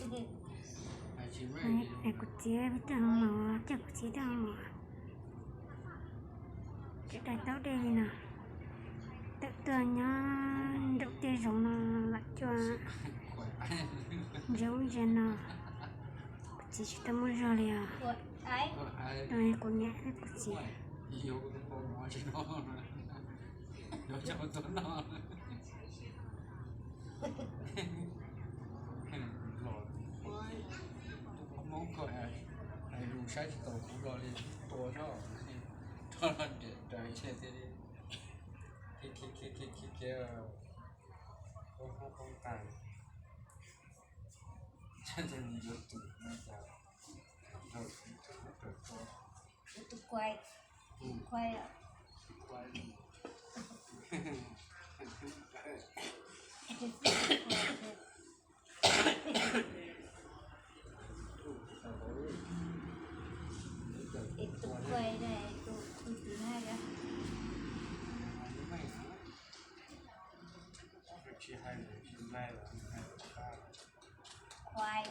Kuv txiv peb tuaj mus, coj kuv txiv tuaj mus. Tseem dai taub dej li no. Tawm tuaj nyob nraum tej zoov no los cuag ntsia ub ntsia no. Kuv txiv tsis tau muaj zog li os. Kuv niam thiab kuv txiv. Hmoob ko hais lus saib tsis taus kuv los li tua noj, rho los nriam raws thiaj li khiav khiav khiav poob poob poob tas. Yuav tus no cas raws tus raws tua. Tus kuai, tus kuai, tus kuai. Es tus kuai, tus kuai tus na yog kuai.